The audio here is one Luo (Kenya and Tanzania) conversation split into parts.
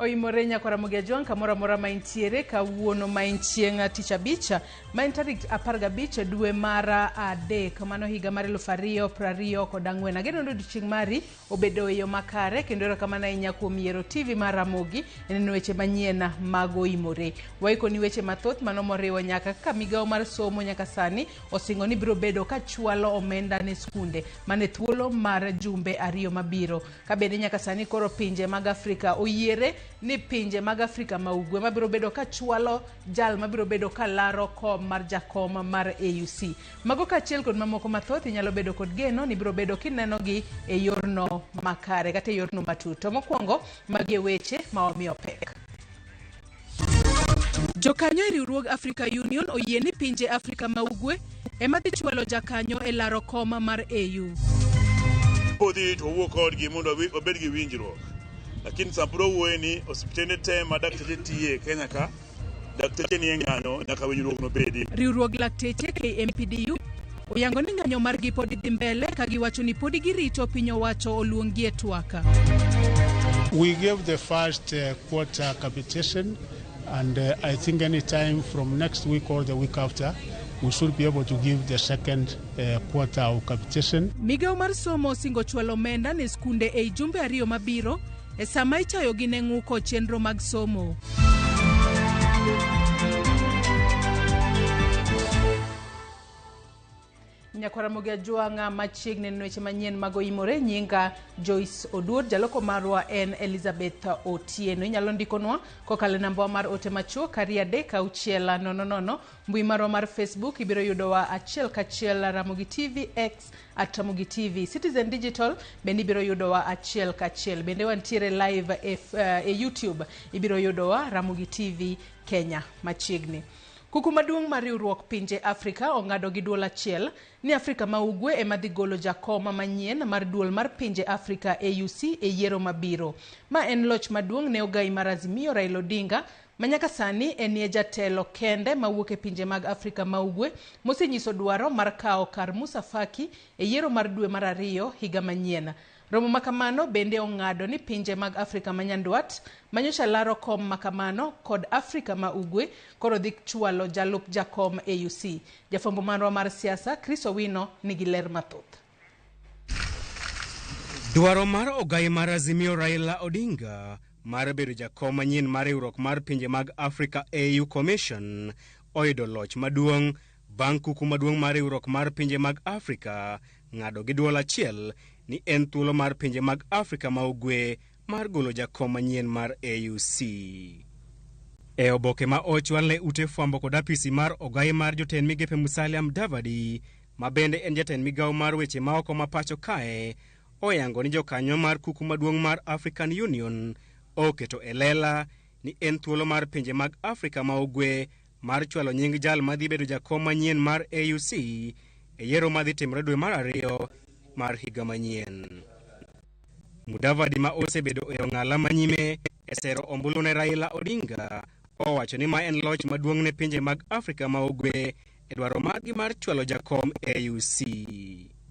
Oimore nyakwa Ramogi Ajwang' kamoro amora ma intiere kawuono ma en chieng' tich abich ma en tarik 15 dwe mar adek mano higa mar 2024. Ageno ni odiochieng' mari obedo e yo makare kendo erokamano ahinya kuom yiero TV mar Ramogi e neno weche manyien mag Oimore. Waikoni weche mathoth mano moriwo nyaka kaka migawo mar somo nyaka sani osingo ni biro bedo ka chwalo omenda ne skunde mane thuolo mar jumbe 2 mabiro. Ka bende nyaka sani koro pinje mag Afrika oyiere ni pinje mag Afrika ma ugwe mabiro bedo ka chwalo jal mabiro bedo ka laro kom mar jakom mar AUC. Mago kaachiel kod mamoko mathoth inyalo bedo kod geno ni biro bedo kinenogi e yorno makare kata e yorno matut. To mokwongo magi e weche ma wamiyo pek. Jokanyo e riwruog Africa Union oyie ni pinje Afrika ma ugwe ema dhi chwalo jakanyo e laro kom mar AU. Podhi to wawuo kodgi mondo wabed gi winjruok. Lakini sama pod wawuoye ni osiptende te ma dakteche tiye e Kenya ka, dakteche nie ng'anyo nyaka winjruok no bedi. Riwruog lakteche KMPDU oyango ni ng'anyo margi pod dhi mbele ka giwacho ni podi girito piny owacho oluonggi e twak. We gave the first quarter capitation and I think any time from next week or the week after we should be able to give the second quarter of capitation. Migawo mar somo osingo chwalo omenda ne skunde ei jumbe 2 mabiro e sama ichayogi ne ng'uko chenro mag somo. Nyakwara Ramogi Ajwang'a machiegni neno weche manyien mag Oimore. Nyinga Joyce Oduor, jaloko marwa en Elizabeth Otieno. Inyalo ndikonwa kokalo e namba mar ote machuok 2 3 6 0 0. Mbui marwa mar Facebook ibiro yudowa achiel kachiel Ramogi TV, X at Ramogi TV. Citizen Digital bende ibiro yudowa achiel kachiel. Bende wantiere live e YouTube ibiro yudowa Ramogi TV Kenya machiegni. Kuku maduong' mar riwruok pinje Afrika ong'ado gi duol achiel ni Afrika ma ugwe ema dhi golo jakoma manyien mar duol mar pinje Afrika AUC e yiero mabiro. Ma en loch maduong' ne ogai mar Azimio Raila Odinga ma nyaka sani enie jatelo kende mawuok e pinje mag Afrika ma ugwe mosenyiso dwaro mar kawo kar Musa Faki e yiero mar dwe mar 2 higa manyien. Romo makamano bende ong'ado ni pinje mag Afrika ma nyandwat manyocha laro kom makamano kod Afrika ma ugwe koro dhi chwalo jalup jakom AUC. Jafwambo marwa mar siasa Chris Owino nigi ler mathoth. Dwaro mar ogai mar Azimio Raila Odinga mar bedo jakom manyien mar riwruok mar pinje mag Africa AU Commission oyudo loch maduong' bang' kuku maduong' mar riwruok mar pinje mag Afrika ng'ado gi duol achiel ni en thuolo mar pinje mag Afrika ma ugwe mar golo jakom manyien mar AUC. E oboke ma ochwal ne ute fwambo kod apisi mar ogai mar jotend migepe Musalia Mudavadi, ma bende en jatend migawo mar weche maoko ma pacho kae, oyango ni jokanyo mar kuku maduong' mar African Union oketo e lela ni en thuolo mar pinje mag Afrika ma ugwe mar chwalo nying jal madhi bedo jakom manyien mar AUC e yiero madhi timore dwe mar 2 mar higa manyien. Mudavadi ma osebedo e ong'ala manyime e sero ombulu ne Raila Odinga owacho ni ma en loch maduong' ne pinje mag Afrika ma ugwe e dwaro margi mar chwalo jakom AUC.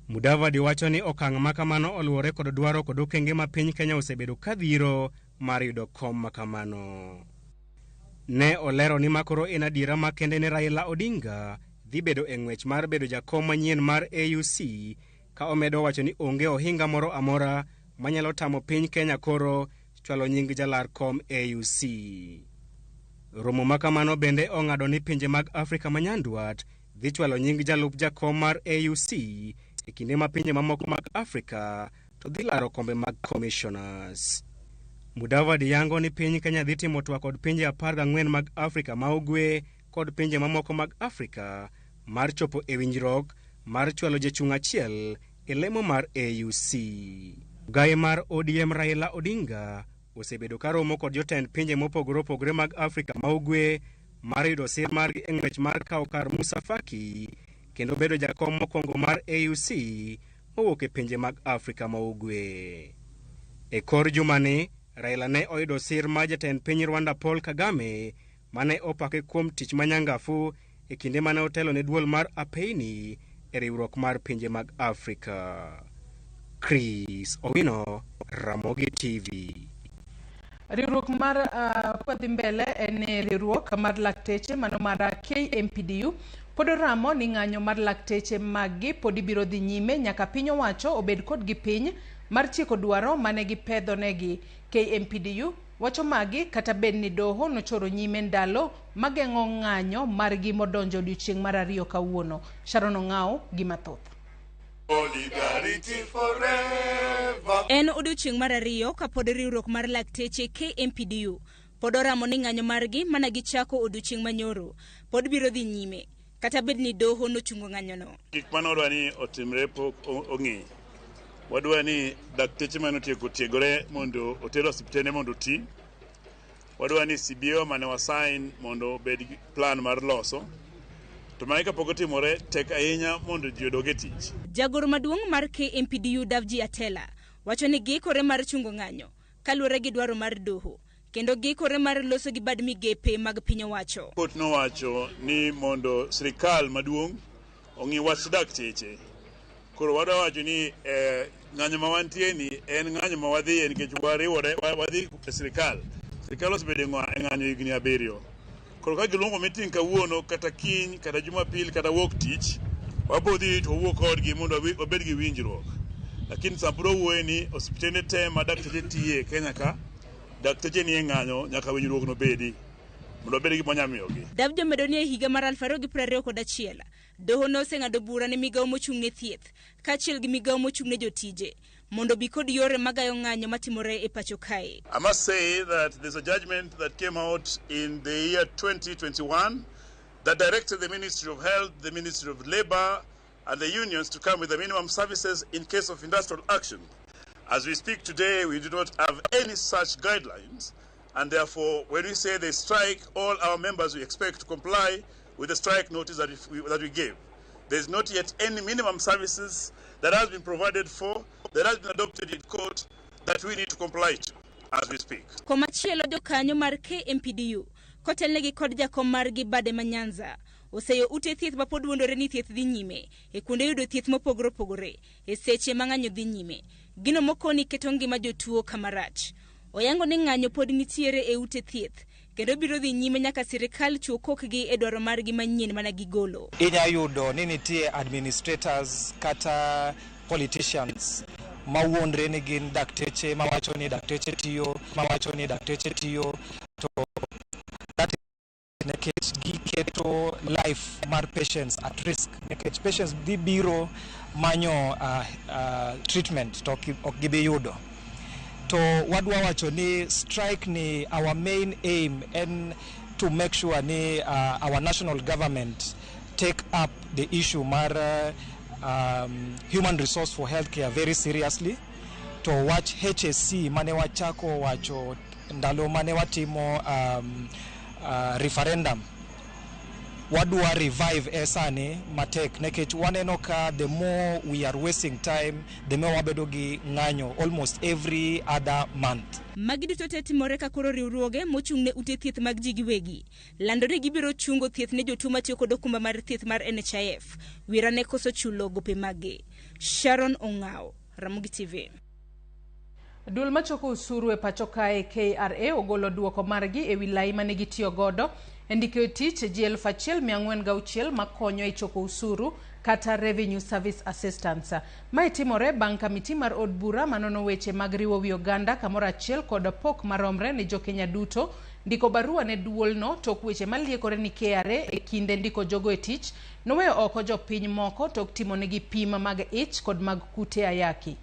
Mudavadi wacho ni okang' ma kamano oluwore kod dwaro kod okenge ma piny Kenya osebedo ka dhiro mar yudo kom ma kamano. Ne olero ni makoro en adiera makende ne Raila Odinga dhi bedo e ng'wech mar bedo jakom manyien mar AUC, ka omedo wacho ni onge ohinga moro amora manyalo tamo piny Kenya koro chwalo nying jalar kom AUC. Romo ma kamano bende ong'ado ni pinje mag Afrika ma nyandwat dhi chwalo nying jalup jakom mar AUC e kinde ma pinje mamoko mag Afrika to dhi laro kombe mag commissioners. Mudavadi yango ni piny Kenya dhi timo twak kod pinje 14 mag Afrika ma ugwe kod pinje mamoko mag Afrika mar chopo e winjruok mar chwalo jachung' achiel e lemo mar AUC. Ogai mar ODM Raila Odinga osebedo ka romo kod jotend pinje mopogore opogore mag Afrika ma ugwe mar yudo sir margi e ng'wech mar kawo kar Musa Faki kendo bedo jakom mokwongo mar AUC mowuok e pinje mag Afrika ma ugwe. E kor jumani, Raila ne oyudo sir mar jatend piny Rwanda Paul Kagame mane opake kuom tich manyangafu e kinde mane otelo ne duol mar apeini e riwruok mar pinje mag Afrika. Chris Owino, Ramogi TV. Riwruok mar kwadhi mbele en ni riwruok mar lakteche mano mar KMPDU pod oramo ni ng'anyo mar lakteche maggi pod ibiro dhi nyime nyaka piny owacho obed kodgi piny mar tieko dwaro mane gipedho negi. KMPDU wacho magi kata bed ni doho nochoro nyime ndalo mageng'o ng'anyo margi modonjo odiochieng' mar ariyo kawuono. Sharon Ong'ao gi mathoth. Solidarity forever. En odiochieng' mar ariyo kapod riwruok mar lakteche KMPDU pod oramo ni ng'anyo margi mana gichako odiochieng' manyoro pod biro dhi nyime kata bed ni doho nochungo ng'anyono. Gik mane wadwa ni otimre pok ong'i. Wadwa ni dakteche mane otieko tiegore mondo oter osiptende mondo oti. Wadwa ni CBO mane wasign mondo obed gi plan mar loso. To magi kapok otimore, tek ahinya mondo ji odog e tich. Jagoro maduong' mar KMPDU Davji Atela wacho ni giikore mar chungo ng'anyo kaluwore gi dwaro mar doho kendo giikore mar loso gi bad migepe mag piny owacho. Court nowacho ni mondo sirikal maduong' ong'i wach dakteche. Koro wadwa wacho ni ng'anyo ma wantie ni en ng'anyo ma wadhiye nikech wariwore wadhi e sirikal. Sirikal osebedo e ng'anyo higni 7. Koro ka giluongo meeting kawuono kata kiny kata Jumapil kata wuok tich, wabiro dhi to wawuo kodgi mondo wabed gi winjruok. Lakini sama pod wawuoye ni osiptende te ma dakteche tiye e Kenya ka, dakteche nie ng'anyo nyaka winjruok no bedi mondo wabed gi gima miyogi. Davji omedo ni e higa mar 2021 doho noseng'ado bura ne migawo mochung' ne thieth kaachiel gi migawo mochung' ne jotije mondo obi kod yore magayo ng'anyo matimore e pacho kae. I must say that there's a judgment that came out in the year 2021 that directed the Ministry of Health, the Ministry of Labor, and the unions to come with the minimum services in case of industrial action. As we speak today, we do not have any such guidelines, and therefore, when we say they strike, all our members we expect to comply with the strike notice that we gave. There's not yet any minimum services that has been provided for, that has been adopted in court, that we need to comply to as we speak. Komachielo jokanyo mar KMPDU kotelnegi kod jakom margi Bade ma Nyanza oseyo ute thieth ma pod wuondore ni thieth dhi nyime e kuonde yudo thieth mopogore opogore e seche ma ng'anyo dhi nyime. Gino mokoni keto ngima jotuo kama rach. Oyango ni ng'anyo pod nitiere e ute thieth kendo biro dhi nyime nyaka sirikal chiw kokgi e dwaro margi manyien mana gigolo. Inya yudo ni nitie administrators kata politicians mawuondre ni gin dakteche mawacho ni dakteche tiyo, mawacho ni dakteche tiyo, to that nikech giketo life mar patients at risk, nikech patients dhi biro manyo treatment to ok gibi yudo. To wadwa wacho ni strike ni our main aim en to make sure ni our national government take up the issue mar human resource for healthcare very seriously. To wach HSC mane wachako wacho ndalo mane watimo referendum, wadwa revive e sani matek, nikech waneno ka the more we are wasting time, the more wabedo gi ng'anyo almost every other month. Magi duto te timore ka koro riwruoge mochung' ne ute thieth mag ji giwegi lando ni gibiro chungo thieth ne jotuo matiyo kod okumba mar thieth mar NHIF wirane koso chulo gope maggi. Sharon Ong'ao, Ramogi TV. Duol machoko osuru e pacho kae KRA ogolo duoko margi ewi lai mane gitiyo godo e ndiko e tich ji 1406 makonyo e choko osuru kata Revenue Service Assistance. Mae timore bang' kamiti mar od bura manono weche mag riwo wi oganda kamoro achiel kod pok maromre ne jokenya duto ndiko barua ne duolno tok weche maliekore ni KRA e kinde ndiko jogo e tich noweyo oko jopiny moko tok timonegi pim mag ich kod mag kute ayaki.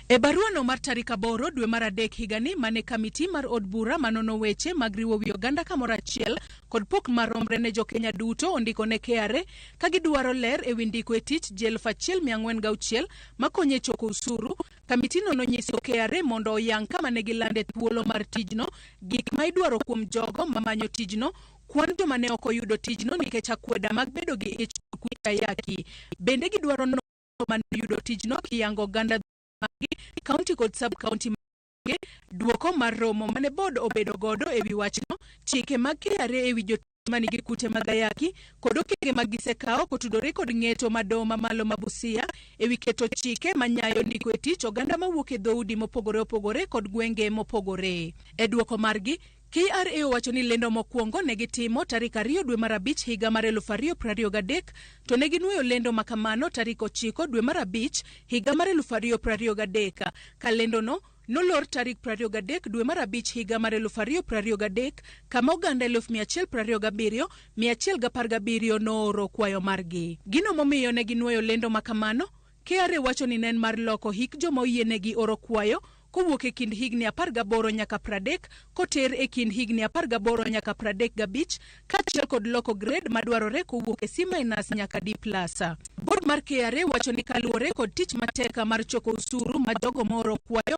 E baruano mar tarik 8 dwe mar 3 higani mane kamiti mar od bura manono weche mag riwo wi oganda kamoro achiel kod pok maromre ne jokenya duto ondiko ne KRA ka gidwaro ler ewi ndiko e tich ji 1406 makonyo e choko osuru. Kamitino nonyiso KRA mondo oyang kama ne gilande thuolo mar tijno, gik ma idwaro kuom jogo mamanyo tijno, kwan joma ne ok oyudo tijno nikech akweda mag bedo gi ich kod kute ayaki. Bende gidwaro nono mane oyudo tijno kiyango oganda magi, kaunti kod sub kaunti mage, duoko mar romo mane board obedo godo ewi wachno, chike mag KRA ewi jotich. Manigi kute mag ayaki kod okenge ma gisekawo kotudore kod ng'eto ma doho mamalo ma Busia ewi keto chike manyayo ndiko e tich oganda mawuok e dhoudi mopogore opogore kod gwenge mopogore. E dwoko margi, KRA owacho ni lendo mokwongo ne gitimo tarik 2 dwe mar 5 higa mar 2023 to ne ginuoyo lendo ma kamano tarik 9 dwe mar 5 higa mar 2023 ka lendono nolor tarik 23 dwe mar 5 higa mar 2023 kama oganda 127,117 nooro kwayo margi. Gino momiyo ne ginuoyo lendo ma kamano, KRA wacho ni ne en mar loko hik joma oyienegi oro kwayo kowuok e kind higni 18 nyaka 30 koter e kind higni 18 nyaka 35 kaachiel kod loko grade madwarore kowuok e C minus nyaka D plus. Board mar KRA wacho ni kaluwore kod tich matek mar choko osuru ma jogo mooro kwayo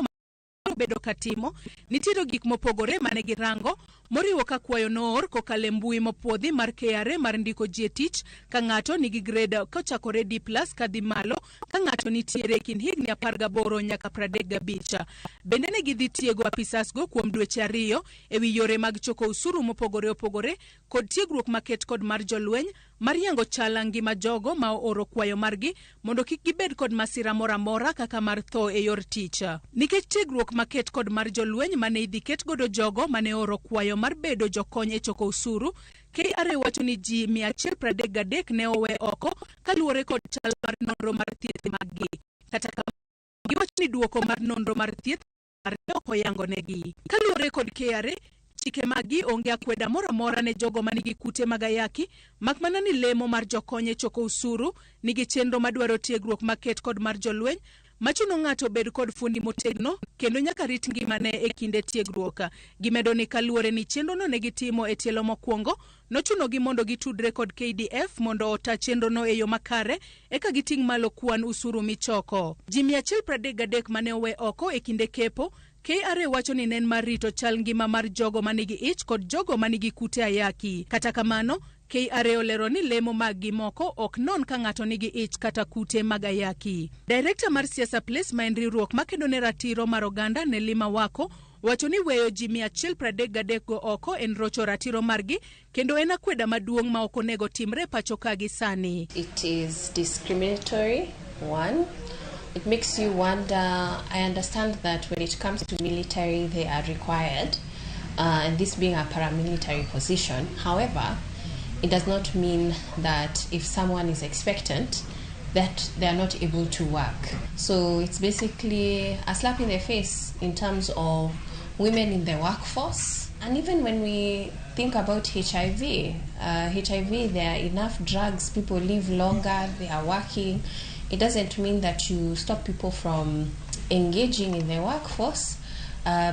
bedo katimo, nitiere gik mopogore mane girango, moriwo ka kwayo noor kokalo e mbui mopuodhi mar KRA mar ndiko ji e tich ka ng'ato nigi grade kochakore D plus kadhi malo ka ng'ato nitiere e kind higni 18 nyaka 35. Bende ne gidhi tiego apisasgo kuom dweche 2 ewi yore mag choko osuru mopogore opogore kod tiegruok maket kod mar jolweny mar yango chal ngima jogo ma ooro kwayo margi mondo kik gibed kod masira moro amora kaka mar tho e yor tich. Nikech tiegruok maket kod mar jolweny mane idhi ket godo jogo mane ooro kwayo mar bedo jokony e choko osuru, KRA wacho ni ji 133 ne owe oko kaluwore kod chal mar nonro mar thieth maggi. Kata kamano, giwacho ni duoko mar nonro mar thieth ne ok oyangonegi. Kaluwore kod KRA, chike maggi onge akweda moro amora ne jogo manigi kute mag ayaki, mak mana ni lemo mar jokony e choko osuru nigi chenro madwaro tiegruok maket kod mar jolweny machuno ng'ato bed kod fundi motegno kendo nyaka rit ngimane e kinde tiegruok. Gimedo ni kaluwore ni chenrono ne gitimo e tielo mokwongo, nochunogi mondo gitudre kod KDF mondo ota chenrono e yo makare eka giting' malo kwan usuru michoko. Ji 133 mane owe oko e kinde kepo, KRA wacho ni ne en mar rito chal ngima mar jogo manigi ich kod jogo manigi kute ayaki. Kata kamano, KRA olero ni lemo maggi moko ok non ka ng'ato nigi ich kata kute mag ayaki. Director mar Siasa Place ma en riwruok makedo ne ratiro mar oganda Nelly Mawako wacho ni weyo ji 133 go oko en rocho ratiro margi kendo en akweda maduong' ma ok onego timre pacho ka gi sani. It is discriminatory, one. It makes you wonder. I understand that when it comes to military, they are required, and this being a paramilitary position. However, it does not mean that if someone is expectant, that they are not able to work. So it's basically a slap in the face in terms of women in the workforce. And even when we think about HIV, HIV, there are enough drugs, people live longer, they are working. It doesn't mean that you stop people from engaging in the workforce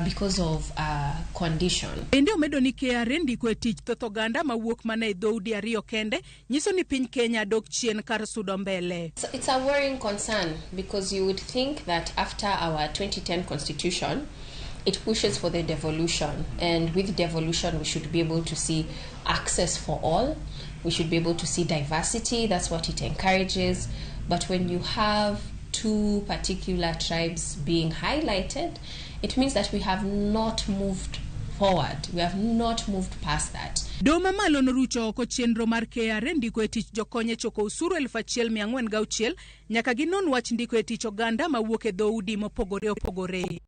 because of a condition. Bende omedo ni KRA ndiko e tich thoth oganda mawuok mana e dhoudi ariyo kende nyiso ni piny Kenya dok chien kar sudo mbele. It's a worrying concern because you would think that after our 2010 constitution, it pushes for the devolution, and with devolution we should be able to see access for all, we should be able to see diversity. That's what it encourages. But when you have two particular tribes being highlighted, it means that we have not moved forward, we have not moved past that. Doho mamalo norucho oko chenro mar KRA ndiko e tich jokony e choko osuru 1406 nyaka ginon wach ndiko e tich oganda mawuok e dhoudi mopogore opogore.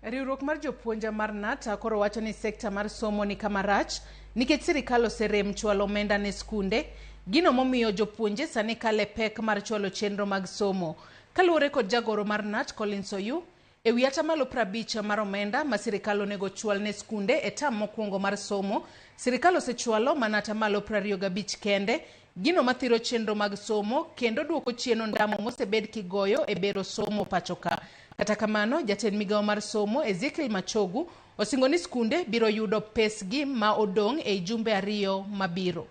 Riwruok mar jopuonj mar KNUT koro wacho ni sekta mar somo ni kama rach nikech sirikal oserem chwalo omenda ne skunde, gino momiyo jopuonje sani kale pek mar chwalo chenro mag somo. Kaluwore kod jagoro mar KNUT Collins Oyu, ewi atamalo 50 mar omenda ma sirikal onego chwal ne skunde e tam mokwongo mar somo, sirikal osechwalo mana atamalo 25 kende, gino mathiro chenro mag somo kendo duoko chien ondamo mosebed kigoyo e bero somo pacho ka. Kata kamano, jatend migawo mar somo Ezekiel Machogu osingo ni skunde biro yudo pesgi ma odong' ei jumbe 2 mabiro.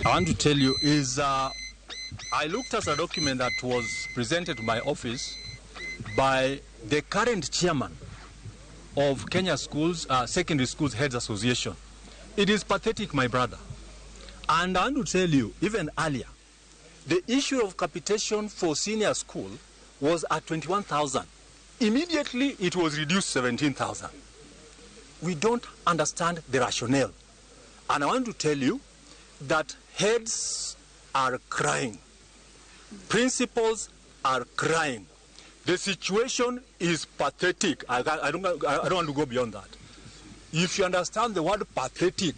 I want to tell you is I looked at a document that was presented to my office by the current chairman of Kenya Schools, Secondary Schools Heads Association. It is pathetic, my brother. And I want to tell you, even earlier, the issue of capitation for senior school was at 21,000. Immediately it was reduced 17,000. We don't understand the rationale. And I want to tell you that heads are crying. Principals are crying. The situation is pathetic. I don't want to go beyond that. If you understand the word pathetic,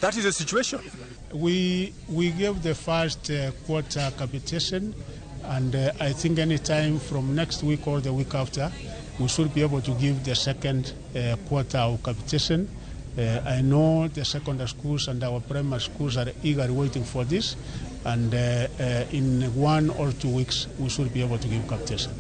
that is the situation. We gave the first quarter capitation, and I think any time from next week or the week after, we should be able to give the second quarter of capitation. I know the secondary schools and our primary schools are eagerly waiting for this, and in 1 or 2 weeks we should be able to give capitation.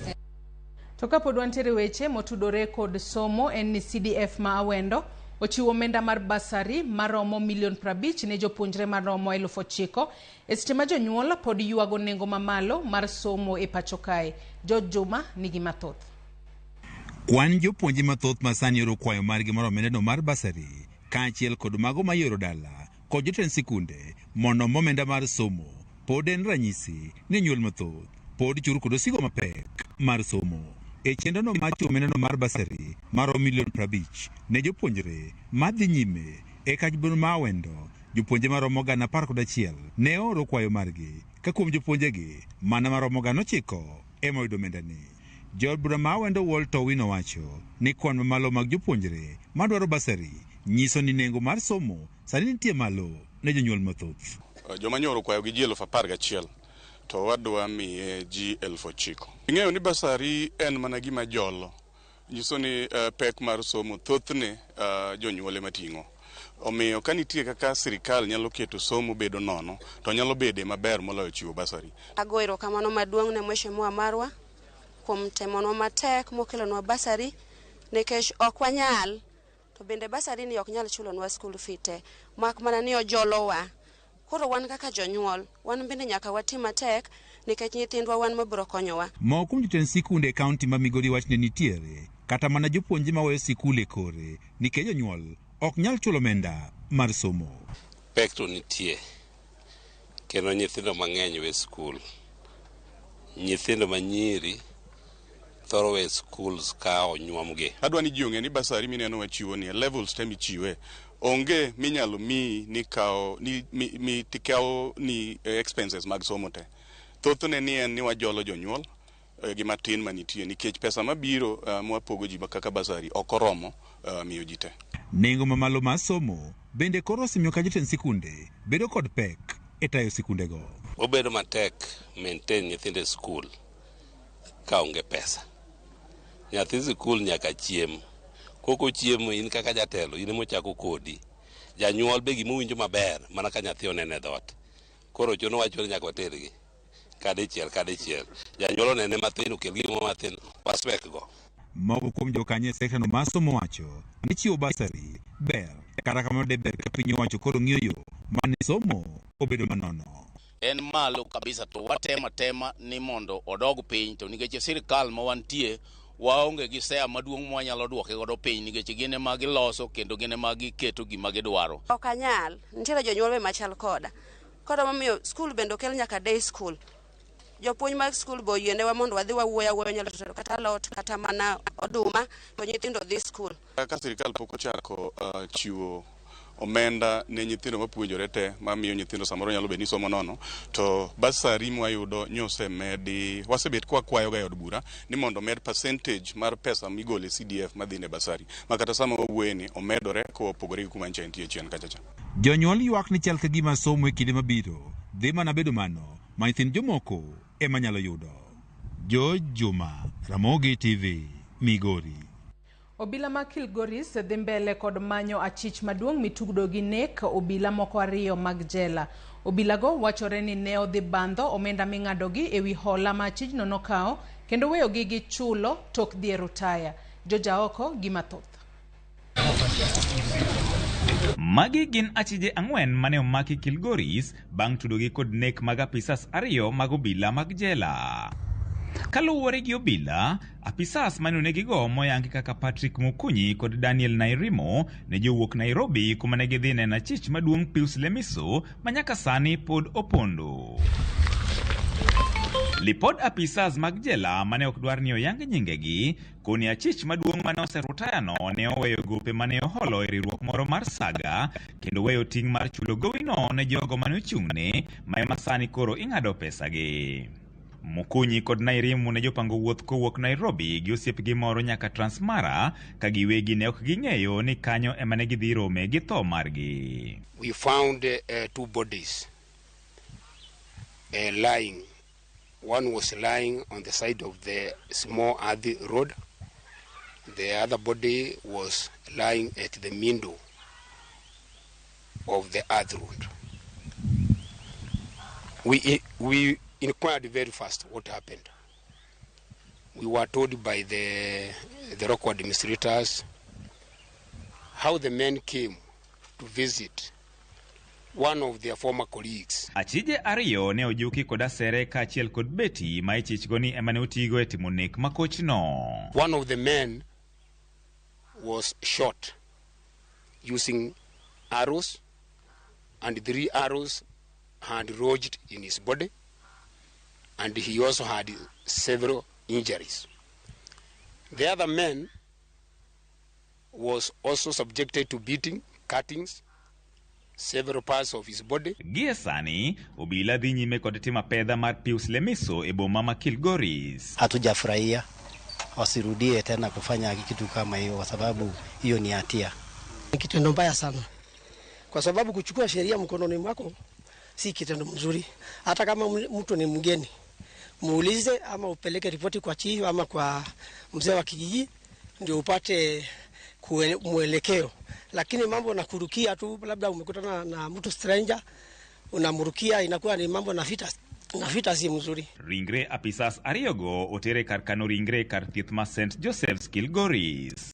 To kapod wantiere weche motudore kod somo en ni CDF ma Awendo ochiwo omenda mar basari maromo milion 50 ne jopuonjre maromo 9,000 e seche ma jonyuol pod ywago nengo mamalo mar somo e pacho kae. George Juma nigi mathoth. Kwan jopuonje mathoth ma sani oro kwayo margi mar omendano mar basari kaachiel kod mago mayoro dala kod jotend sikunde mondo omenda mar somo pod en ranyisi ni nyuol mathoth pod chur kod osigo mapek mar somo. E chenrono mar chiwo omendano mar basari maromo milion 50 ne jopuonjre madhi nyime e kach ma Awendo, jopuonje maromo 11,000 ne oro kwayo margi ka kuom jopuonjegi mana maromo 900 ema oyudo omendani. Jaod bura ma Awendo Walter Owino wacho ni kwan mamalo mag jopuonjre madwaro basari nyiso ni nengo mar somo sani nitie malo ne jonyuol mathoth. Joma nyoro kwayo gi ji 11,000 to wadwa miye ji 9,000. Ing'eyo ni basari en mana gima jolo, nyiso ni pek mar somo thothne jonyuol ema ting'o. Omiyo ka nitie kaka sirikal nyalo keto somo bedo nono to nyalo bede maber moloyo chiwo basari. Ago erokamano maduong' ne mheshimiwa marwa kuom temonwa matek mokelonwa basari nikech ok wanyal, to bende basari ni ok nyal chulonwa school fee te, mak mana ni ojolowa. Koro wan kaka jonyuol, wan bende nyaka watim matek nikech nyithindwa wan mabiro konyowa. Moko kuom jotend sikunde e kaunti ma Migori wach ne nitiere kata mana jopuonje maweyo sikul e kore nikech jonyuol ok nyal chulo omenda mar somo. Pek to nitie kendo nyithindo mang'eny we skul. Nyithindo manyiri thoro we schools ka onyuomgi. Adwa ni ji ong'e ni basari mineno wachiwo ni e levels te michiwe onge minyalo miyi ni kawo ni mi tikawo ni expenses mag somo te. Thothne ni en ni wajolo jonyuol gi matin manitie nikech pesa mabiro mwapogo ji kaka basari ok oromo miyo ji te. Nengo mamalo mar somo bende koro osemiyo ka jotend sikunde bedo kod pek e tayo sikundego. Obedo matek maintain nyithindo e skul ka onge pesa. Nyathi sikul nyaka chiem. Koko chiemo in kaka jatelo in emochako kodi. Janyuol be gimowinjo maber mana ka nyathi onene e dhoot. Koro chuno wacho ni nyaka watergi kadichiel kadichiel. Janyuol onene mathin okel gimoro mathin waswek go. Moko kuom jokanyo e sektano mar somo wacho ni chiwo basari ber, kata kamano de ber ka piny owacho koro ng'iyo yo mane somo obedo manono. En malo kabisa to watema tema ni mondo odog piny, to nikech sirikal ma wantie waonge gi seya maduong' mwanyalo duoke godo piny nikech gin ema giloso kendo gin ema giketo gima gidwaro. Ok anyal, nitiere jonyuol be machal koda. Koro momiyo skul bende okel nyaka day school. Jopuonj mag skul be oyienewa mondo wadhi wawuoyo awuoya nyalo tero kata alot kata mana oduma to nyithindo dhi skul. Ka sirikal pok ochako chiwo omenda ne nyithindo mapuonjore te mamiyo nyithindo samoro nyalo bedo ni somo nono, to basari mwayudo nyosemedi. Wasebet kwakwayoga e od bura ni mondo omed percentage mar pesa migolo e CDF madhi ne basari ma kata sama wawuoye ni omedore kopogore gi kuma ncha entie chien kachacha. Jonyuol ywak ni chal ka gima somo e kinde mabiro dhi mana bedo mano ma nyithind jomoko ema nyalo yudo. George Juma, Ramogi TV, Migori. Obila ma Kilgoris dhi mbele kod manyo achich maduong' mitudo gi nek obila moko 2 mag jela. Obilago wachore ni ne odhi bandho omenda ming'adogi ewi hola ma achijno nokawo kendo weyogi gi chulo tok dhi e rutaya. Jojaoko gi mathoth. Magi gin achije 4 mane omaki Kilgoris bang' tudogi kod nek mag apisas 2 mag obila mag jela. Kaluwore gi obila, apisas mane onegigo moyangi kaka Patrick Mukunyi kod Daniel Nairimo ne jowuok Nairobi kuma ne gidhi neno achich maduong' Pius Lemiso ma nyaka sani pod opondo. Lipod apisas mag jela mane ok dwar ni oyang nyingegi koni achich maduong' mane oserutayano ne oweyo gope mane oholo e riwruok moro mar Saga kendo weyo ting' mar chulo gowino ne jogo mane ochung'ne ma ema sani koro ing'ado pesagi. Mukunyi kod Nairimu ne jopango wuoth kowuok Nairobi gi osiepgi moro nyaka Transmara ka giwegi ne ok ging'eyo ni kanyo ema ne gidhi rome gi tho margi. We found two bodies lying. One was lying on the side of the small earth road. The other body was lying at the middle of the earth road. We inquired very fast what happened. We were told by the local administrators how the men came to visit one of their former colleagues. Achije ariyo ne ojuki kod asere kaachiel kod beti ma ichichgo ni ema ne otigo e timo nek makochno. One of the men was shot using arrows, and 3 arrows had lodged in his body, and he also had several injuries. The other man was also subjected to beating, cuttings, several parts of his body. Gie sani, obila dhi nyime kod timo apedha mar Pius Lemiso e boma ma Kilgoris. Hatujafurahia, wasirudie tena kufanya kitu kama hiyo kwa sababu hiyo ni hatia. Ni kitendo mbaya sana, kwa sababu kuchukua sheria mkononi mwako si kitendo mzuri. Hata kama mtu ni mgeni, muulize ama upeleke ripoti kwa chifu ama kwa mzee wa kijiji ndio upate mwelekeo. Lakini mambo na kurukia tu, labda umekutana na mtu stranger unamrukia, inakuwa ni mambo na vita si mzuri. Ringre apisas ariyogo otere kar kano ringre kar thieth ma St Joseph's Kilgoris.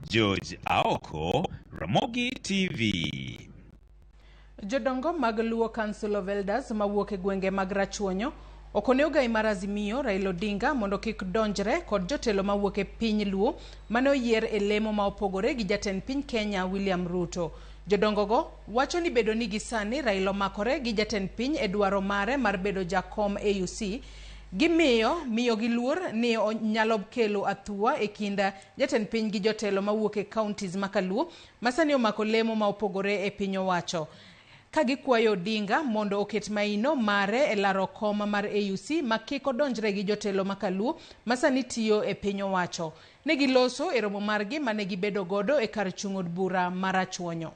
George Aoko, Ramogi TV. Jodongo mag Luo Council of Elders mawuok e gwenge mag Rachuonyo okone ogai mar Azimio Raila Odinga mondo kik donjre kod jotelo mawuok e piny Luo mane oyier e lemo ma opogore gi jatend piny Kenya William Ruto. Jodongogo wacho ni bedo ni gisani Raila omakore gi jatend piny e dwaro mare mar bedo jakom AUC gimiyo miyo gi luor ni nyalo kelo athua e kind jatend piny gi jotelo mawuok e counties ma Kaluo ma sani omako lemo ma opogore e piny owacho. Ka gikwayo Odinga mondo oket maino mare e laro kom mar AUC ma kik odonjre gi jotelo ma Kaluo ma sani tiyo e piny owacho. Ne giloso e romo margi mane gibedo godo e kar chung' od bura ma Rachuonyo.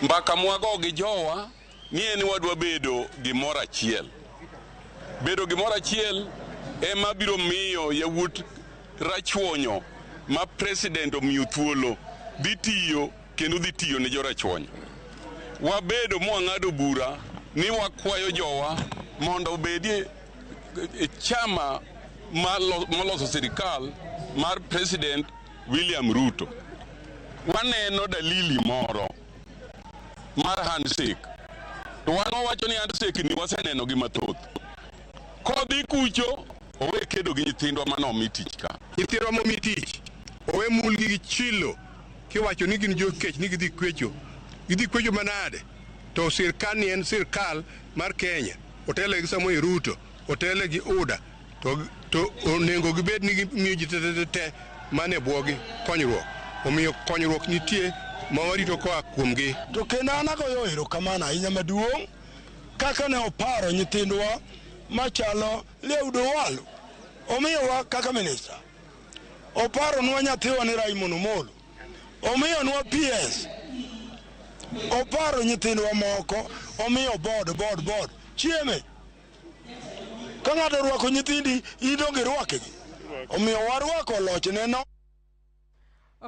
Mbaka mwago gi jowa ni en wadwa bedo gimoro achiel. Bedo gimoro achiel ema biro miyo yawuot Rachuonyo ma president omiyo thuolo dhi tiyo kendo dhi tiyo ne jo Rachuonyo. Wabedo mwang'ado bura ni wakwayo jowa mondo obedie e chama moloso sirikal mar President William Ruto. Waneno dalili moro mar handshake. To wan wawacho ni handshake ni waseneno gi mathoth. Kodhi kucho owe kedo gi nyithindwa mane omi tich ka. Nyithindwa momi tich owe mulgi gi chilo kiwacho ni gin jokech ni gidhi kwecho. Gidhi kwecho manade to sirkal ni en sirkal mar Kenya. Otele gi Samoei Ruto, otele gi UDA, to onego gibed ni gimiyo ji te mane bwogi konyruok. Omiyo konyruok nitie ma warito koa kuomgi. To kendo an agoyo erokamano ahinya maduong' kaka ne oparo nyithindwa machalo Eliud Owalo. Omiyowa kaka minista. Oparonwa nyathiwa ni Raymond Omolo. Omiyonwa PS. Oparo nyithindwa moko, omiyo board chieme. Ka ng'ato orwako nyithindi, in donge irwakgi. Omiyo warwako lochne no.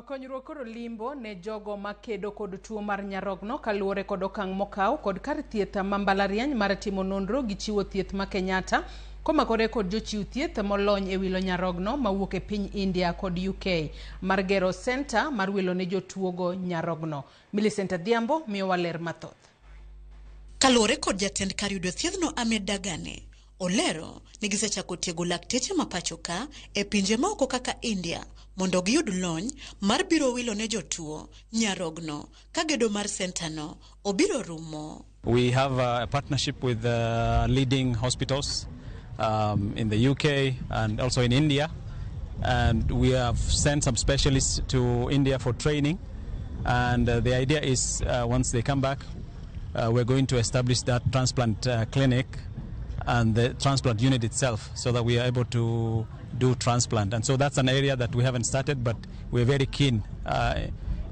Konyruok koro limbo ne jogo makedo kod tuo mar nyarogno kaluwore kod okang' mokaw kod kar thieth ma mbalariany mar timo nonro gi chiwo thieth ma Kenyatta komakore kod jochiw thieth molony e wilo nyarogno mawuok e piny India kod UK mar gero senta mar wilo ne jotuogo nyarogno. Millicent Adhiambo miyowa ler mathoth. Kaluwore kod jatend kar yudo thiethno Ahmed Dagane, olero ni gisechako tiego lakteche ma pacho ka e pinje maoko kaka India mondo giyud lony mar biro wilo ne jotuo nyarogno ka gedo mar sentano obiro rumo. We have a partnership with leading hospitals in the UK and also in India, and we have sent some specialists to India for training, and the idea is once they come back, we're going to establish that transplant clinic and the transplant unit itself so that we are able to do transplant. And so that's an area that we haven't started, but we're very keen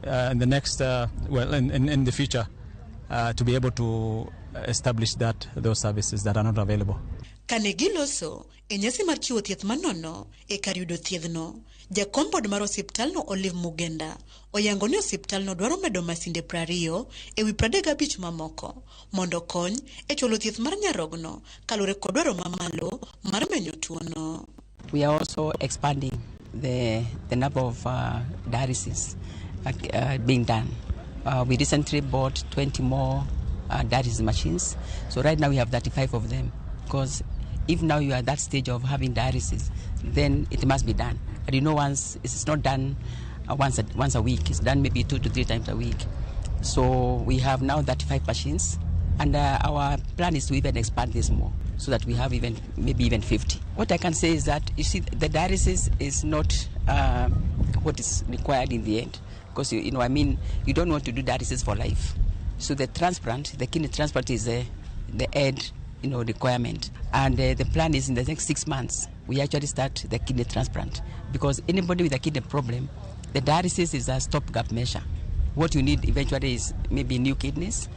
in the next, in the future, to be able to establish that those services that are not available. Kane giloso e nyasi mar chiwo thieth manono e kar yudo thiedhno, jakom bod mar osiptalno Olive Mugenda oyango ni osiptalno dwaro medo masinde 20 ewi 35 mamoko mondo okony e chwalo thieth mar nyarogno kaluwore kod dwaro mamalo mar menyo tuono. We are also expanding the number of dialysis being done. We recently bought 20 more dialysis machines. So right now we have 35 of them. Because if now you are at that stage of having dialysis, then it must be done. And you know, once it's not done once a week, it's done maybe 2 to 3 times a week. So we have now 35 machines, and our plan is to even expand this more, so that we have even maybe even 50. What I can say is that, you see, the dialysis is not what is required in the end, because you know, I mean, you don't want to do dialysis for life. So the transplant, the kidney transplant, is the end, you know, requirement. And the plan is in the next 6 months we actually start the kidney transplant, because anybody with a kidney problem, the dialysis is a stopgap measure. What you need eventually is maybe new kidneys,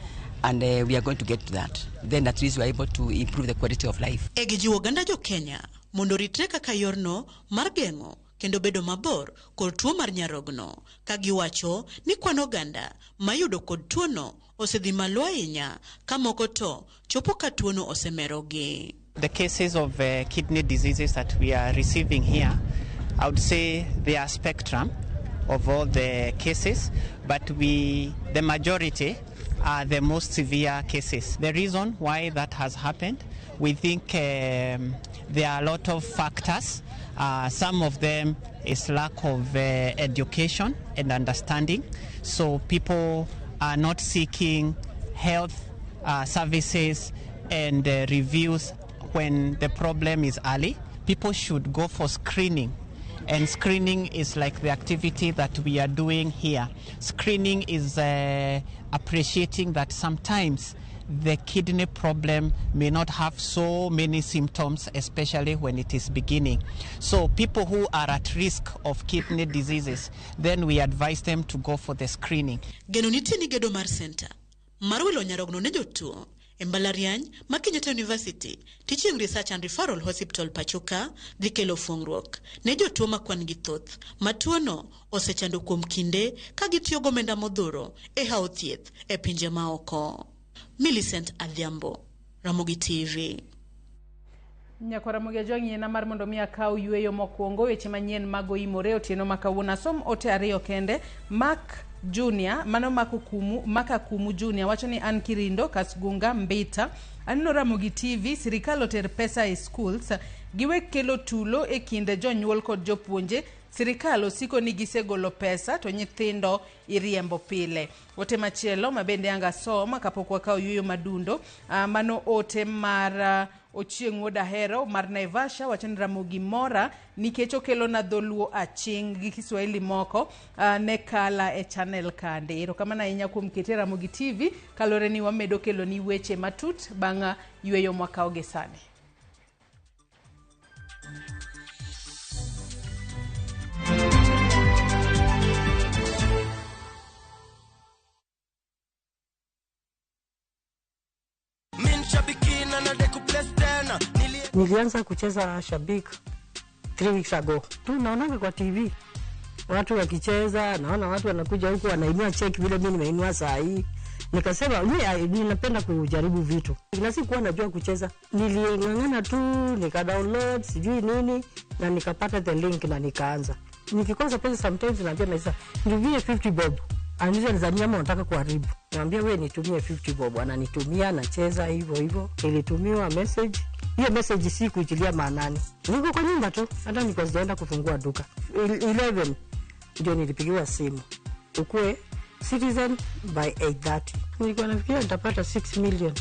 and we are going to get to that. Then at least we are able to improve the quality of life. E gijiwo oganda jo Kenya mondo oritre kaka yorno mar geng'o kendo bedo mabor kod tuo mar nyarogno, ka giwacho ni kwan oganda mayudo kod tuono osedhi malo ahinya ka moko to chopo ka tuono osemerogi. The cases of kidney diseases that we are receiving here, I would say they are spectrum of all the cases, but the majority are the most severe cases. The reason why that has happened, we think there are a lot of factors. Some of them is lack of education and understanding. So people are not seeking health services and reviews when the problem is early. People should go for screening. And screening is like the activity that we are doing here. Screening is appreciating that sometimes the kidney problem may not have so many symptoms, especially when it is beginning. So people who are at risk of kidney diseases, then we advise them to go for the screening. Geno nitie ni gedo mar center mar wilo nyarogno ne jotuo e mbalariany ma Kenyatta University Teaching Research and Referral Hospital pachoka dhi kelo fungruok ne jotuo ma kwan gi thoth ma tuono osechando kuom kinde ka gitiyo gomenda modhuro e hao thieth e pinje maoko. Millicent Adhiambo, Ramogi TV. Nyakwar Ramogi Ajwang' yiena mar mondo mi akaw yweyo mokwongo. Weche manyien mag oimore otieno ma kawuono. Asom ote ariyo kende. Mark Junior, mano Maka Kumu Junior wacho ni an Kirindo, Kasgunga, Mbita. Aneno Ramogi TV, sirikal oter pesa e schools, giwe kelo tulo e kinde jonyuol kod jopuonje. Sirikal osiko ni gisegolo pesa to nyithindo iriembo pile. Ote machielo ma bende anga soma kapok wakawo yueyo madundo, mano ote mar Ochieng' Wuod Ahero mar Naivasha wacho ni Ramogi mora nikech okelo na dholuo aching' gi Kiswahili moko ne kala e channel kande. Erokamano ahinya kuom kete Ramogi TV kaluwore ni wamedo kelo ni weche matut bang' yueyo mwakawo gi sani. Nilianza kucheza Shabik 3 weeks ago. Tu naonanga kwa TV watu wakicheza, naona watu wanakuja huku wanainua check vile mimi nimeinua saa hii. Nikasema mimi ninapenda kujaribu vitu. Na sikuwa najua kucheza. Niling'ang'ana tu, nika download sijui nini na nikapata the link na nikaanza. Nikikosa pesa sometimes naambia maisha, nitumie 50 bob. Ananiuliza ni za nataka kuharibu. Niambia wewe nitumie 50 bob, ananitumia nacheza hivyo hivyo. Nilitumiwa message. Hiyo message si kuitilia maanani. Niko kwa nyumba tu, hata niko sijaenda kufungua duka. 11 ndio nilipigiwa simu. Ukue Citizen by 8:30. Nilikuwa nafikiria nitapata 6 million.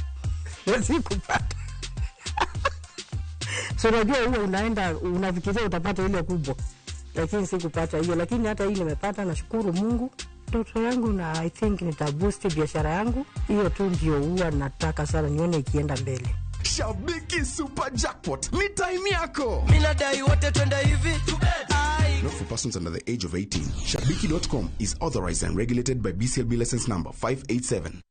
Sikupata. So unajua huwa unaenda unafikiria utapata ile kubwa, lakini sikupata hiyo, lakini hata hii nimepata, nashukuru Mungu. Ndoto yangu na I think nitaboost biashara yangu, hiyo tu ndio huwa nataka sana nione ikienda mbele. Shabiki Super Jackpot ni time yako. Mimi nadai wote twende hivi. Not for persons under the age of 18. Shabiki.com is authorized and regulated by BCLB license number 587.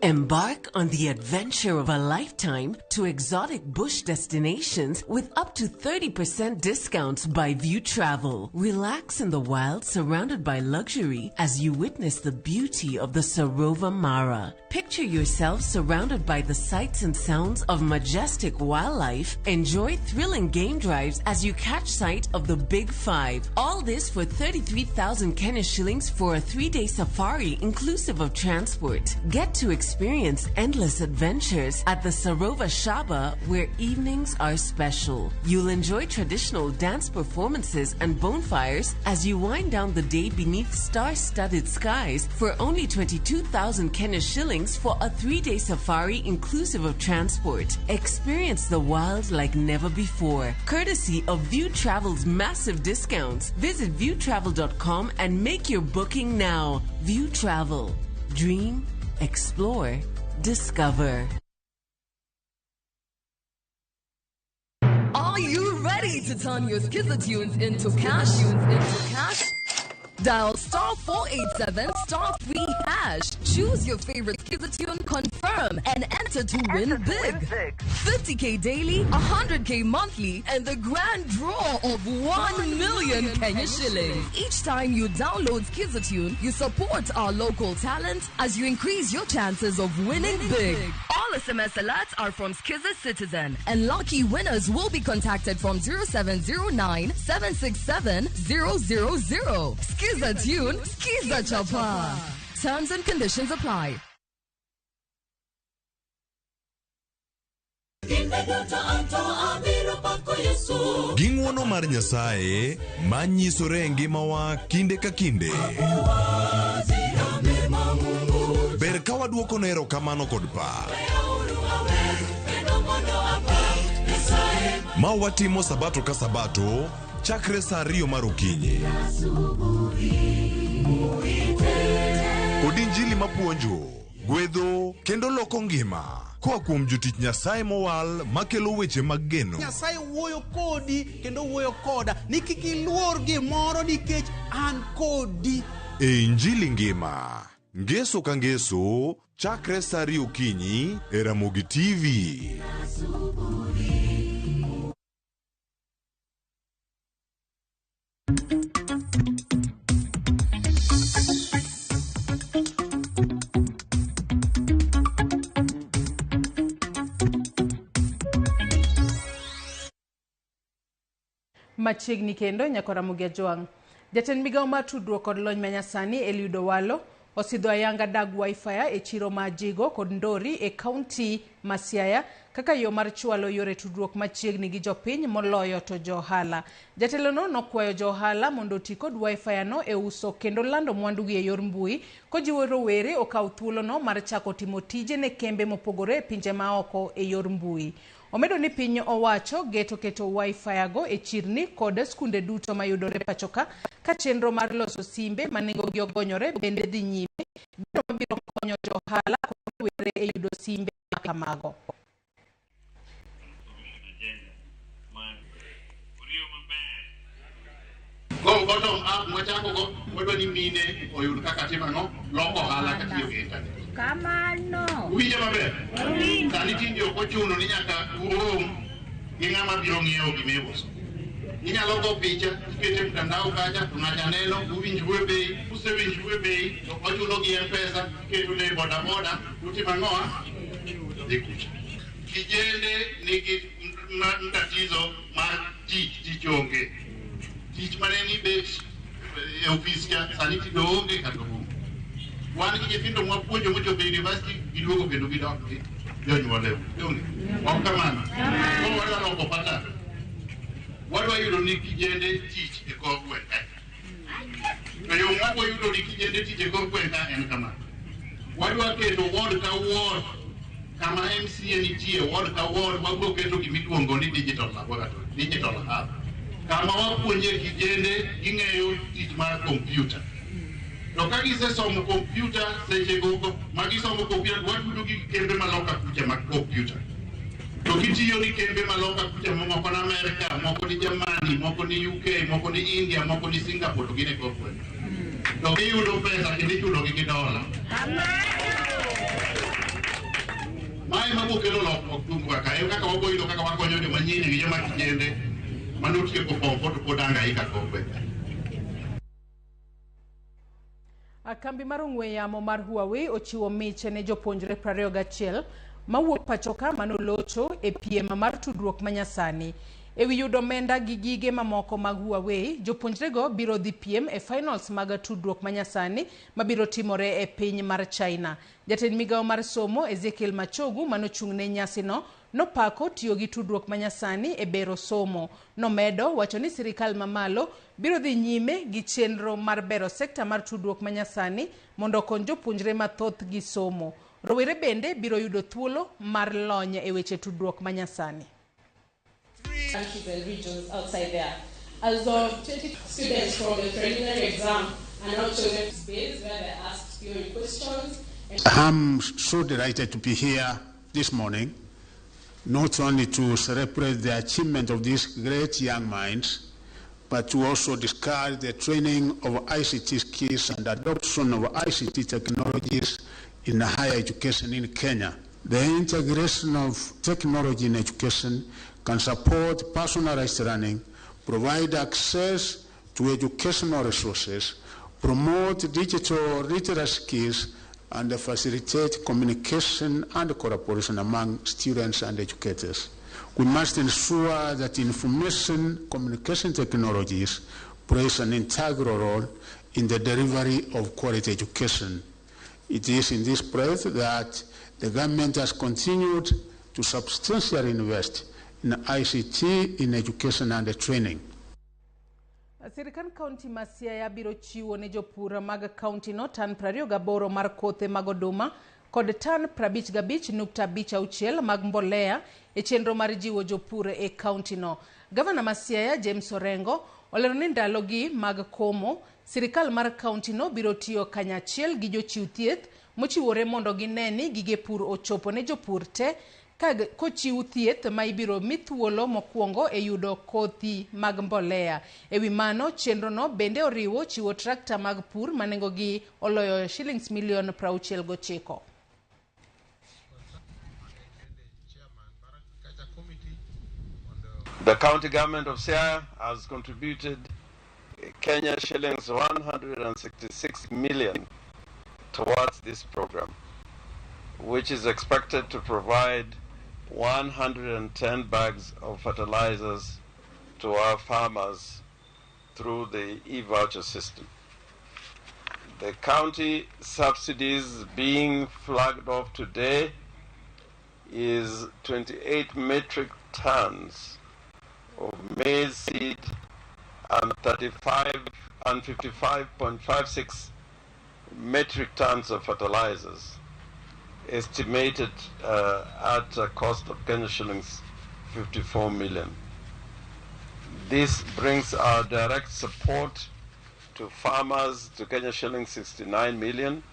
Embark on the adventure of a lifetime to exotic bush destinations with up to 30% discounts by View Travel. Relax in the wild surrounded by luxury as you witness the beauty of the Sarova Mara. Picture yourself surrounded by the sights and sounds of majestic wildlife. Enjoy thrilling game drives as you catch sight of the Big Five. All this for 33,000 Kenya shillings for a 3-day safari inclusive of transport. Get to experience endless adventures at the Sarova Shaba, where evenings are special. You'll enjoy traditional dance performances and bonfires as you wind down the day beneath star-studded skies for only 22,000 Kenya shillings for a 3-day safari inclusive of transport. Experience the wild like never before, courtesy of View Travel's massive discounts. Visit viewtravel.com and make your booking now. View Travel. Dream, explore, discover. Are you ready to turn your Skiza tunes into cash? Dial star 487 star 3 hash. Choose your favorite Skiza tune, confirm, and enter to win big. 50K daily, 100K monthly, and the grand draw of 1 million Kenya shillings. Each time you download Skiza tune, you support our local talent as you increase your chances of winning big. All SMS alerts are from Skiza Citizen, and lucky winners will be contacted from 0709 767 000. Skiza tune, Skiza Chapa. Terms and conditions apply. Gi ng'uono mar Nyasaye manyisore e ngimawa kinde ka kinde. Ber ka waduoko ne erokamano kod pak. Ma watimo sabato ka sabato chakre saa 2 mar okinyi. Kod injili mapuonjo, gwedho kendo loko ngima koa kuom jotich Nyasaye mowal makelo weche mag geno. Nyasaye wuoyo kodi kendo wuoyo koda ni kik iluor gimoro nikech an kodi. E injili ngima, ngeso ka ngeso chakre saa 2 okinyi e Ramogi TV. Machiegni kendo nyakora Ramogi Ajwang'. Jatend migawo mar tudruok kod lony manyasani Eliud Owalo osidho ayanga dag wifi e chiro ma Jigo kod Ndori e kaunti ma Siaya kaka yo mar chwalo yore tudruok machiegni gi jopiny moloyo to johala. Jatelono nokwayo johala mondo oti kod wifi no e uso kendo lando mwandugi e yor mbui kojiwo rowere okaw thuolono mar chako timo tije ne kembe mopogore e pinje maoko e yor mbui. Omedo ni piny owacho geto keto wifi go e chirni kod skunde duto mayudore pachoka ka chenro mar loso simbe ma nengogi ogonyore bende dhi nyime, gino mabiro konyo johala kod rowere e yudo simbe makamago. Go bottom up mwachako go wadwa ni mine oyud kaka timo ang'o loko ohala katiyo gi internet. Kamano. Uwinjo maber? Sani tinde ok ochuno ni nyaka urom gi ng'ama biro ng'iewo gima iuso. Inyalo go picha, ikete e mtandao kacha, to ng'acha neno, uwinjru e bei, usewinjru e bei, to ochulo gi M-Pesa, iketo ne boda boda, utimo ang'o? Dhi kucha. Kijende nigi tatizo mar tich onge. Tich mane ni bet e ofis cha, sani tinde onge kata onge. Wan gi nyithindo mwapuonjo mochopo e university, giduogo kendo gidok gi jonyuol e udi. Onge? Ok kamano? Koro wadwa loko pattern. Wadwa yudo ni kijende tich e kor gweng' kae. To yo mwabiro yudo ni kijende tije kor gweng' ka en kama. Wadwa keto ward ka ward kama MCA nitie, ward ka ward wabiro keto gimiluongo ni digital laboratory, digital hub. Kama wapuonje kijende ging'eyo tich mar kompyuta. To ka gisesomo kompyuta seche gogo ma gisomo kompyuta watudo gi kembe maloka kucha mag kompyuta. To gitiyo ni kembe maloka kucha moko ni Amerika, moko ni Germany, moko ni UK, moko ni India, moko ni Singapore to gin e kor gweng'. To giyudo pesa kendo ichulogi gi dola. Mae mabiro kelo lokruok thurwa ka, en kaka wabiro yudo kaka wakonyo joma nyiri gi joma kijende manotieko form four to pod hangaika kor gweng'. Kambi mar ong'we yamo mar Huawei ochiwo mich ne jopuonjre 21 mawuok pachoka manolocho e piem mar tudruok manyasani. Ewi yudo omenda gi gige mamoko mag Huawei, jopuonjrego biro dhi piem e finals mag tudruok manyasani mabiro timore e piny mar China. Jatend migawo mar somo Ezekiel Machogu manochung' ne nyasino nopako tiyo gi tudruok manyasani e bero somo. Nomedo wacho ni sirikal mamalo biro dhi nyime gi chenro mar bero sekta mar tudruok manyasani mondo okony jopuonjre mathoth gi somo. Rowere bende biro yudo thuolo mar lony e weche tudruok manyasani. Countries and regions outside there. As of 20 students from the preliminary exam are now chosen space where they asked theory questions. I'm so delighted to be here this morning, not only to celebrate the achievement of these great young minds, but to also discuss the training of ICT skills and adoption of ICT technologies in higher education in Kenya. The integration of technology in education can support personalized learning, provide access to educational resources, promote digital literacy skills, and facilitate communication and collaboration among students and educators. We must ensure that information communication technologies plays an integral role in the delivery of quality education. It is in this breath that the government has continued to substantially invest in ICT in education and training. Sirikand kaunti ma Siaya biro chiwo ne jopur mag kaunti no tan 28 mar kothe mag oduma kod tan 55.56 mag mbolea e chenro mar jiwo jopur e kaunti no. Gavana ma Siaya James Orengo olero ni ndalogi mag komo, sirikal mar kaunti no biro tiyo kanyachiel gi jochiw thieth mochiwore mondo gine ni gige pur ochopo ne jopur te kochiw thieth ma ibiro mi thuolo mokwongo e yudo kothi mag mbolea. E wi mano, chenrono bende oriwo chiwo trakta mag pur ma nengogi oloyo shillings milion 69. The county government of Siaya has contributed Kenya shillings 166 million towards this program, which is expected to provide 110 bags of fertilizers to our farmers through the e-voucher system. The county subsidies being flagged off today is 28 metric tons of maize seed and 35 and 55.56 metric tons of fertilizers, estimated at a cost of Kenya shillings 54 million. This brings our direct support to farmers to Kenya shillings 69 million,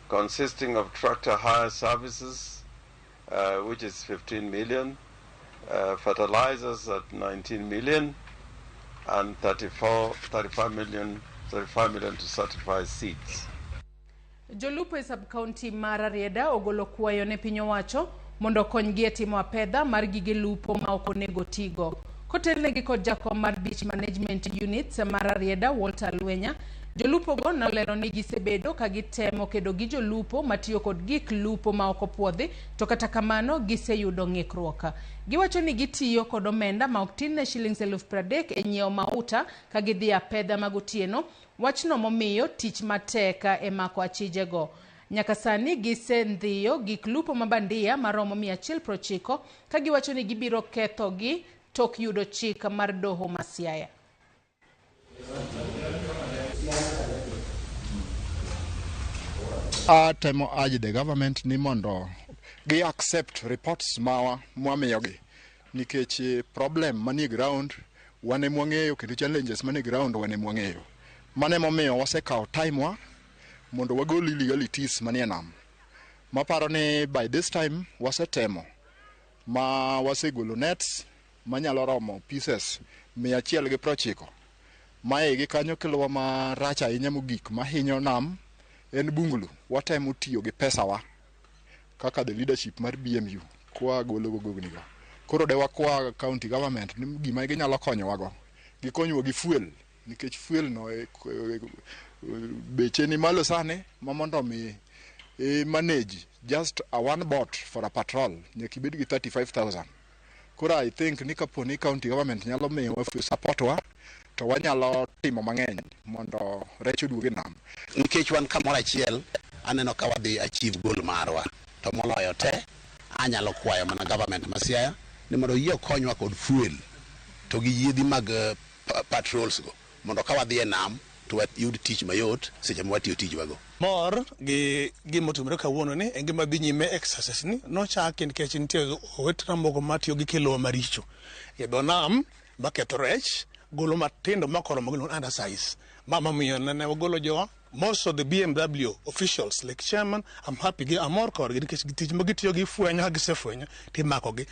consisting of tractor hire services, which is 15 million, fertilizers at 19 million, and 35 million to certify seeds. Jolupo e sub-county mar Rarieda ogolo kwayo ne piny owacho mondo okonygi e timo apedha mar gige lupo ma ok onego tigo. Kotelnegi kod jakom mar Beach Management Unit mar Rarieda Walter Lwenya, jolupo go nolero ni gisebedo ka gitemo kedo gi jolupo matiyo kod gik lupo ma ok opuodhi, to kata kamano giseyudo ng'ikruok. Giwacho ni gitiyo kod omenda ma ok tin ne shillings 30,000 e nyiewo mauta ka gidhi apedha mag otieno, wachno momiyo tich matek e mako achijego. Nyaka sani gisendhiyo gik lupo ma bandia maromo 190 ka giwacho ni gibiro kethogi tok yudo chik mar doho ma Siaya. Atemo urge the government ni mondo gi accept reports mawa mwamiyogi nikech problem manie ground wan ema wang'eyo kendo challenges manie ground wan ema wang'eyo. Mano emomiyo wasekawo time wa mondo wagol illegalities manie nam. Maparo ni by this time wasetemo ma wasegolo nets manyalo romo pieces 190. Mae gi kanyo kelowa marach ahinya mogik mahinyo nam en bungulu. Watemo tiyo gi pesawa kaka the leadership mar BMU kwa golo go gognigo. Koro de wakwa county government ni gima ginyalo konyowago. Gikonywa gi fuel nikech fuel no beche ni malo sani ma mondo mi manage just a one boat for a patrol nyaka ibed gi 35,000. Koro I think ni kapo ni county government nyalo miyowa support wa to wanyalo timo mang'eny mondo rech oduog e nam. Nikech wan kamoro achiel, aneno ka wadhi achieve goal marwa. To moloyo te, anyalo kwayo mana government ma Siaya ni mondo oyie okonywa kod fuel to gi yiedhi mag patrols go mondo ka wadhi e nam to wayud tich mayot seche ma watiyo tijwago. Mor gi gima otimore kawuono ni en gima dhi nyime exercise ni nochaki nikech nitie owetena moko matiyo gi kilowa maricho e dho nam maketho rech golo matindo makoromo giluongo ni undersize. Ma momiyo nene wagolo jowa most of the BMW officials like chairman, I'm happy gi amor kodgi nikech tich ma gitiyo gi fwenyo ka gisefwenyo timakogi.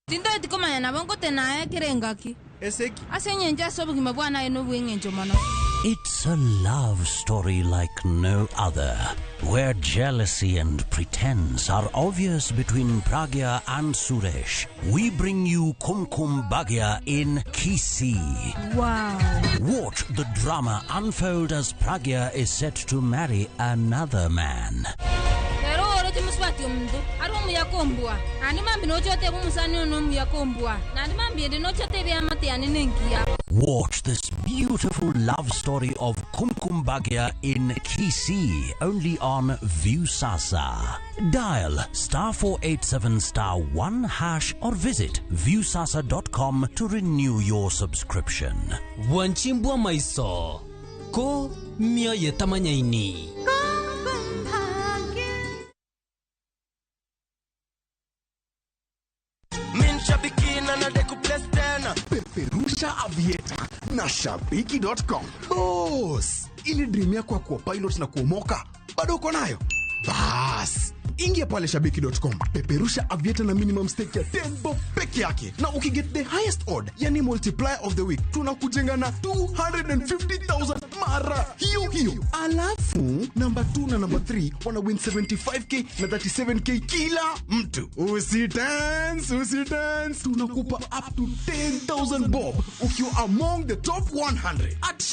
Tintoeti komanya nabo nkotenaye kerengaki Eseki. Ase enyencho ase obogima bwa naye nobweng'encho mono. It's a love story like no other, where jealousy and pretense are obvious between Pragya and Suresh. We bring you Kumkum Bhagya in Kisii. Wow. Watch the drama unfold as Pragya is set to marry another man. Pero oro timuswati omuntu ari omuyakombwa andi mambi nochote bumusani ono omuyakombwa nandi mambi ende nochote ebyamate ane nenkiya. Watch this beautiful love story of Kumkum Bhagya in Kisii, only on Viusasa. Dial *487*1# or visit viusasa.com to renew your subscription. Wanchimbwa maiso ko mioyo tamanyaini. Peperusha Aviator na Shabiki.com. Boss, ili dream yako ya kuwa pilot na kuomoka bado uko nayo? Bas, ingia pale Shabiki.com, peperusha Aviator na minimum stake ya 10 bob peke yake, na ukiget the highest odd, yani multiplier of the week, tunakujenga na 250,000 mara hiyo hiyo. Alafu namba 2 na namba 3 wana win 75k na 37k kila mtu. Usitense, usitense, tunakupa up to 10,000 bob ukiwa among the top 100 at